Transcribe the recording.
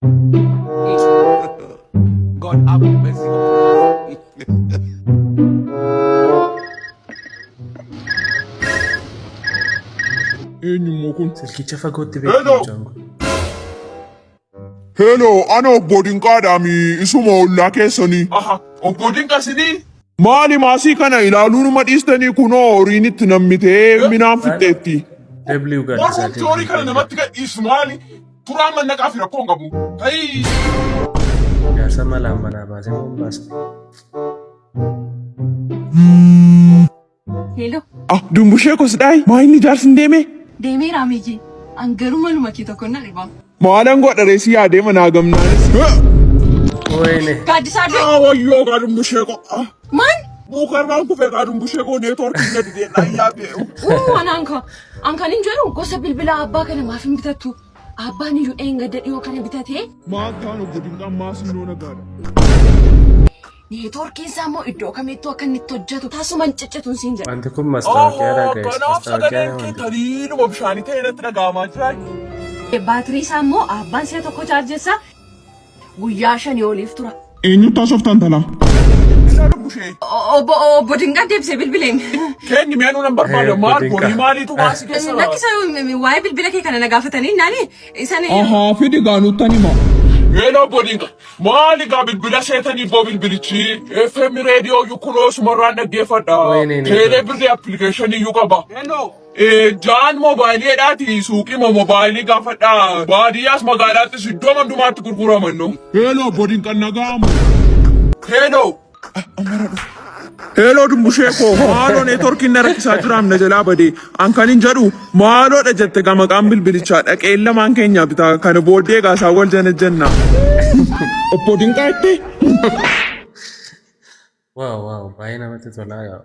God have mercy upon us. Eenyummoo kun? Silkicha fagootti beeku Hello. mucaan kun. Hello, ana obbo Dinqaadhaami isuma ollaa keessanii. Aha, obbo Dinqaa sinii? Maali maasii kana ilaaluu numa dhiistanii kunoo horiin itti nammitee minaan fixxeetti. W gaaddisaa. Warrumti horii kana namatti gadhiisu maali? Turaan mannaqaa fi rakkoo hin qabu. Ta'i. Jaarsa malaan manaa baasee moo hin baasne? Hello. Ah, dumbushee kosdhaay maa inni jaarsi hin deeme? Deemeera Miikii. An garuu maluma kee tokko na dhiba. Maalan godha reessi yaadee manaa gamnaanis. Wayne. Gaaddisaa du'e. Ah, wayyoo gaa dumbushee ko. Ah, Maan? mukarraan kufee gaa dumbushee koo neetwoorkii na didee dhaan yaabee. Uu anaan ka. An kan hin jedhu gosa bilbilaa abbaa kana maaf hin bitattu? Abbaan iyyuu dheengadda dhiyoo kana bitatee Maal taan obbo Dinqaan maasii noo nagaadha. Neetwoorkiin isaa immoo iddoo kamittuu akka inni itti hojjetu tasuma hin ciccituun siin jedha. Wanti kun mastaawoqiyaadha Ohoo, guys. kanaaf Mastaawoqiyaa sagaleen kee wanti. taliiluma bishaanii ta'e irratti dhaga'amaa jira. Baatirii isaa immoo abbaan si'a tokko chaarjessa guyyaa shanii oliif tura. Eenyutti haasoftan tana? Isa dumbushee. Obbo obbo Dinqaa deebisee bilbileen. Kenni mi'a nuun hin barbaade Eh, maal obbo horii Dinqaa. maaliitu maasii keessa? Lakkisa waa'ee bilbila kee kana na gaafatanii naani isan Ahaa, fidi gaanuttan hima. Hello obbo Dinqa. Maali gaa bilbila seetanii boo bilbilichi? FM reediyoo iyyuu kunoo sumarraan dhaggeeffadha. Wayne Teelee birrii appilikeeshinii iyyuu qaba. Hello. Jaan moobaayiliidhaati suuqii moo moobaayilii gaafadha. Baadiyyaas magaalaattis iddoo hundumaatti gurguraman no. Hello, obbo Dinqaan naga'amu. Hello. Hello dumbushee koo maaloo neetworkiin na rakkisaa jiraam na jalaa badee an kan hin jedhu maaloodha jette gama maqaan bilbilichaa dhaqee lamaan keenya bitaa kana booddee gaasaa wal jana jenna. Obbo Dinqaa jettee? Wow wow, baay'ee namatti tolaa yaa.